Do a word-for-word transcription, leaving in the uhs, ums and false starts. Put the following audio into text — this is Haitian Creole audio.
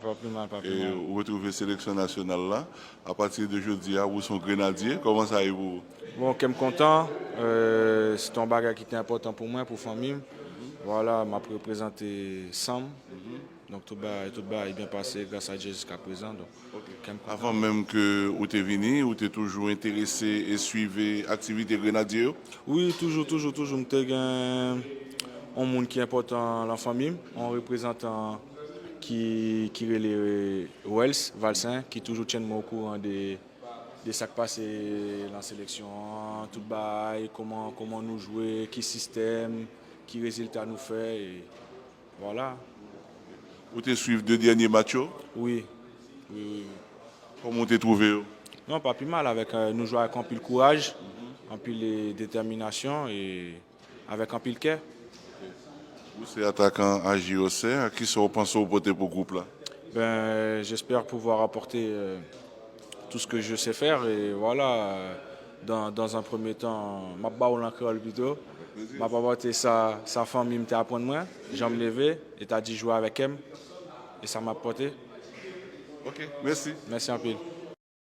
Pa pi mal, pa pi E mal. ou retwouve seleksyon nasyonal la. Apati de jodi a, ou se yon grenadye. Kòman sa ye pou ou? Bon, kè m kontan. Euh, se te yon bagay ki te enpòtan pou mwen, pou fanmi m. Vwala, m ap reprezante san m. Donk, tout bagay, tout bagay byen pase gras a Dye jiska prezan. Donk, kè m kontan. Avan menm ke ou te vini, ou te toujou enterese e swive aktivite grenadye yo? Wi, toujou, toujou, toujou. M te gen yon moun ki enpòtan lan fanmi m, yon reprezantan ki, ki rele Wels Valsen, ki toujou tyenn mwen okouran de, de sa k pase lan seleksyon an, tout bagay, kòman, kòman nou jwe, ki sistèm, ki rezilta nou fè, e vwala. Ou te swiv de dènye match yo? Wi, wi, wi, wi. Kòman ou te twouve yo? Non, pa pi mal avèk, euh, nou jwe avèk anpil kouraj, anpil, euh, detèminasyon e avèk anpil kè. Ou se atakan a J O C, a kisa ou panse ou pote pou gwoup la? Ben, j'espère pouvoir apporter, euh, tout ce que je sais faire et voilà, euh, dans, dans un premier temps, m ap ba w l an kreyòl pito. M ap apòte sa, sa fanmi m te aprann mwen, jan m leve, e ta di jwe avèk kè m, e sa m ap pòte. Ok, mèsi. Mèsi anpil.